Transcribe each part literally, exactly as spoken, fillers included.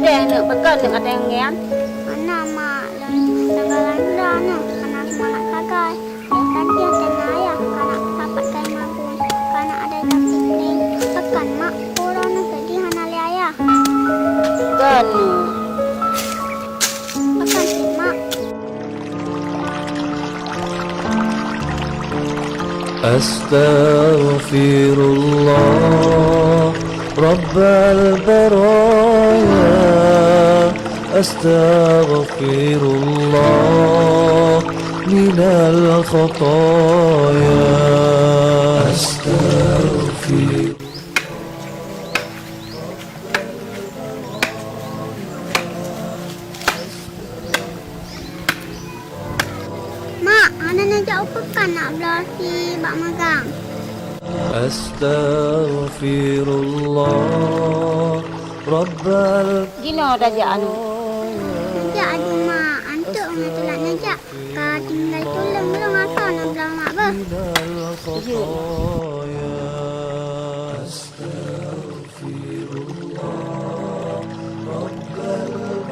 Deh, neuk, pakon neuk ateueh ngieng? Hana, Mak, lôn tanggalan droeneuh hana seumangat sagai. Lôn ka jeuet keu ayah, ka na sapat kayée mabui, ka na adoe nasi kuning. Pakon, Mak, uroe nyoe seudeh hana lé ayah? Kon, Mak. Pakon cit, Mak? أستغفر الله رب البرايا، أستغفر الله من الخطايا. أستغفر Mak, hana neujak u peukan nak bloe sie bak magang. Astaghfirullah, Rabbal. Jinoe tajak aneuk. Neujak aju, Mak. Antuk ngon teulat neujak. Ka tinggai tuleueng lôn asoe na bloe mak beuh. Jeuet.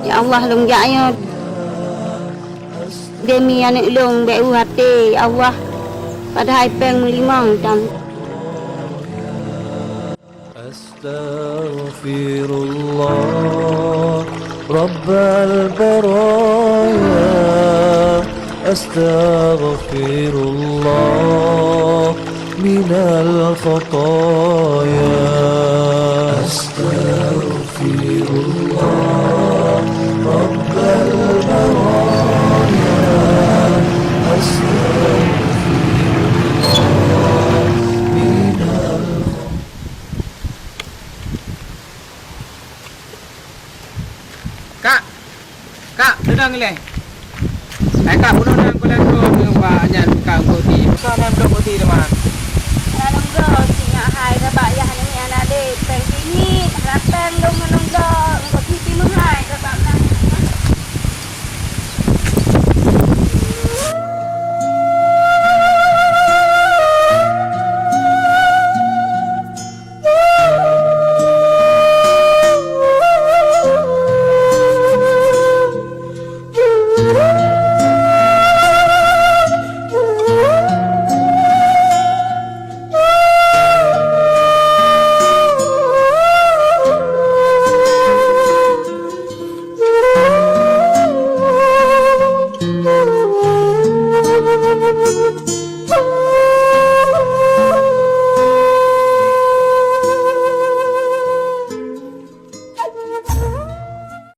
Ya Allah, lôn jak nyoe demi aneuk lôn bék u até, ya Allah, padahai péng meulimong tam. Astaghfirullah, Rabbal baraya. Astaghfirullah minal khataya. Astaghfirullah, Rabbal baraya. Astaghfirullah minal Kak! Kak, deunang ilée! Hai Kak, bunoe nang kulét droe nyoe bak nyan Kak Boti. Buka nang blok Boti teuma.